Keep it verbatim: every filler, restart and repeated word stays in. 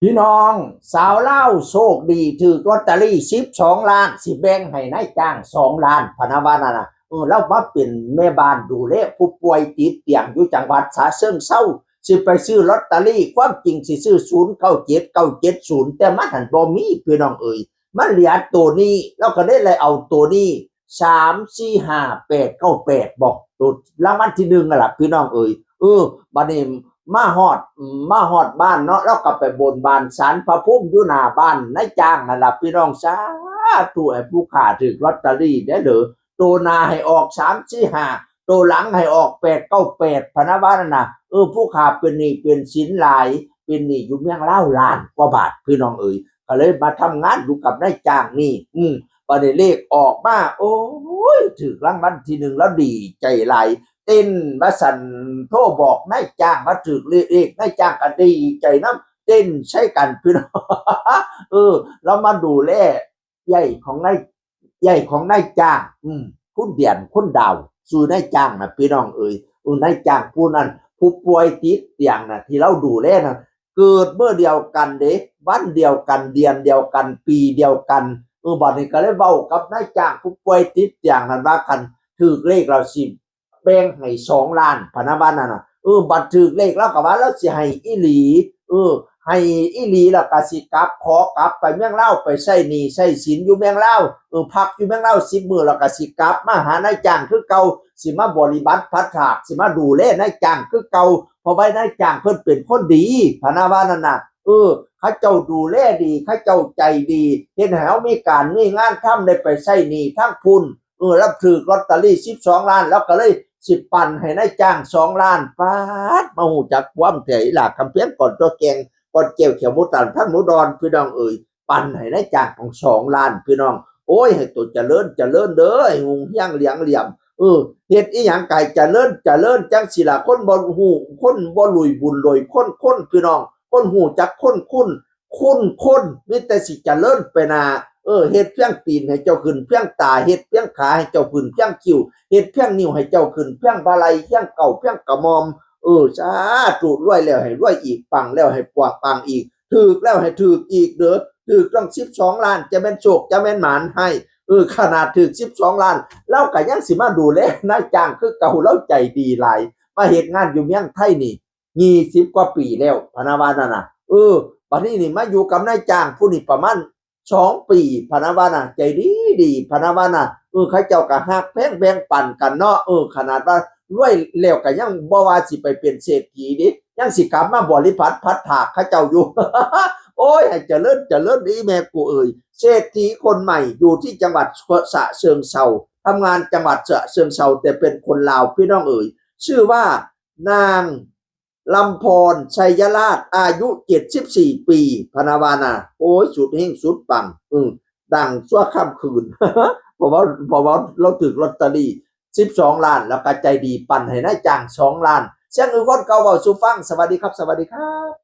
พี่น้อง สาวลาวโชคดีถืกลอตเตอรี่สิบสองล้าน สิแบ่งให้นายจ้างสองล้าน พะนะว่านั่นน่ะ เออ ลาวมาเป็นแม่บ้านดูแลผู้ป่วยติดเตียงอยู่จังหวัดฉะเชิงเทรา สิไปซื้อลอตเตอรี่ ความจริงสิซื้อศูนย์เก้าเจ็ด เก้าเจ็ดศูนย์ แต่มันหั้นบ่มี พี่น้องเอ๋ย มันเหลือตัวนี้ ลาวก็ได้เลยเอาตัวนี้ สามสี่ห้าแปดเก้าแปด บอก ตัวรางวัลที่หนึ่งนั่นล่ะ พี่น้องเอ๋ย เออ บัดนี้มาฮอด มาฮอดบ้านเนาะ ลาวก็ไปบนบานศาลพระภูมิอยู่หน้าบ้านนายจ้างนั่นล่ะ พี่น้อง สาธุ ให้ผู้ข้าถืกลอตเตอรี่เด้อเด้อ ตัวหน้าให้ออกสามสี่ห้า ตัวหลังให้ออกแปดเก้าแปด พะนะว่านั่นน่ะ เออ ผู้ข้าเป็นหนี้เป็นสินหลาย เป็นหนี้อยู่เมืองลาวล้านกว่าบาท พี่น้องเอ๋ย ก็เลยมาทำงานอยู่กับนายจ้างนี่ อืม บัดนี้เลขออกมา โอ้ย ถืกรางวัลที่หนึ่ง ลาวดีใจหลาย เต้นว่าซั่น โทรบอกนายจ้างว่าถืกเลข นายจ้างก็ดีใจนำ เต้นใส่กัน พี่น้อง เออ ลาวมาดูแล เอื้อยของนาย เอื้อยของนายจ้าง อืม คุณเดือน คุณดาว ชื่อนายจ้างน่ะ พี่น้องเอ๋ย เออ นายจ้างผู้นั้น ผู้ป่วยติดเตียงน่ะ ที่ลาวดูแลน่ะ เกิดมื้อเดียวกันเด้ วันเดียวกัน เดือนเดียวกัน ปีเดียวกัน เออ บัดนี้ก็เลยเว้ากับนายจ้างผู้ป่วยติดเตียงนั่นว่า คันถืกเลขแล้วสิแบ่งให้สองล้าน พะนะว่านั่นน่ะ เออ บัดถืกเลขลาวก็ว่าลาวสิให้อีหลี เออ ให้อีหลี แล้วก็สิกลับ ขอกลับไปเมืองลาว ไปใช้หนี้ใช้สินอยู่เมืองลาว เออ พักอยู่เมืองลาวสิบมื้อ แล้วก็สิกลับมาหานายจ้างคือเก่า สิมาบริบัติพัดถาก สิมาดูแลนายจ้างคือเก่า เพราะว่านายจ้างเพิ่นเป็นคนดี พะนะว่านั่นน่ะ เออ เขาเจ้าดูแลดี เขาเจ้าใจดี เฮ็ดให้เฮามีการมีงานทำ ได้ไปใช้หนี้ทางพุ้น เออ ลาวถืกลอตเตอรี่สิบสองล้าน ลาวก็เลยสิปันให้นายจ้างสองล้าน ป๊าด มาฮู้จักความแท้ อีหล่าคำเพียง ก่อนตัวแกง ก่อนแก้วเขียวหมูตัน ท่านหมูดอน พี่น้องเอ๋ย ปันให้นายจ้างของสองล้าน พี่น้อง โอ้ย ให้ตัวเจริญเจริญเด้อ ให้ฮุงเฮียงเหลียงเหลี่ยม เออ เฮ็ดอีหยังก็ให้เจริญเจริญ จังซี่ล่ะ คนบ่ฮู้ คนบ่ลุยบุญโดยคน คน พี่น้อง คนฮู้จักคน คุณ คุณ คน มีแต่สิเจริญไปหน้า เออ เฮ็ดเพียงตีนให้เจ้าขึ้นเพียงตา เฮ็ดเพียงขาให้เจ้าขึ้นเพียงคิ้ว เฮ็ดเพียงนิ้วให้เจ้าขึ้นเพียงบ่าไหล่ เพียงเก้า เพียงกระหม่อม เออ สาธุ รวยแล้วให้รวยอีก ปังแล้วให้ปัง ปังอีก ถืกแล้วให้ถืกอีกเด้อ ถืกต้องสิบสองล้าน จะแม่นโชค จะแม่นหมานให้ เออ ขนาดถืกสิบสองล้าน ลาวก็ยังสิมาดูแลนายจ้างคือเก่า ลาวใจดีหลาย มาเฮ็ดงานอยู่เมืองไทยนี่ ยี่สิบกว่าปีแล้ว พะนะว่านั่นน่ะ เออ บัดนี้นี่มาอยู่กับนายจ้างผู้นี้ประมาณสองปี พะนะว่าน่ะ ใจดีดี พะนะว่าน่ะ เออ เขาเจ้าก็ฮักแพงแบ่งปันกันเนาะ เออ ขนาดว่ารวยแล้วก็ยังบ่ว่าสิไปเป็นเศรษฐีเด้ ยังสิกลับมาบริบัติพัดถากเขาเจ้าอยู่ โอ้ย ให้เจริญเจริญอีแม่กูเอ๋ย เศรษฐีคนใหม่อยู่ที่จังหวัดฉะเชิงเทรา ทำงานจังหวัดฉะเชิงเทรา แต่เป็นคนลาว พี่น้องเอ๋ย ชื่อว่านาง ลำพร ชัยราช อายุเจ็ดสิบสี่ปี พะนะว่าน่ะ โอ้ย สุดเฮงสุดปัง อืม ดังชั่วค่ำคืน เพราะว่า เพราะว่าลาวถืกลอตเตอรี่สิบสองล้าน แล้วก็ใจดีปันให้นายจ้างสองล้าน เสียงอือคนเก่าเว้าสู่ฟัง สวัสดีครับ สวัสดีครับ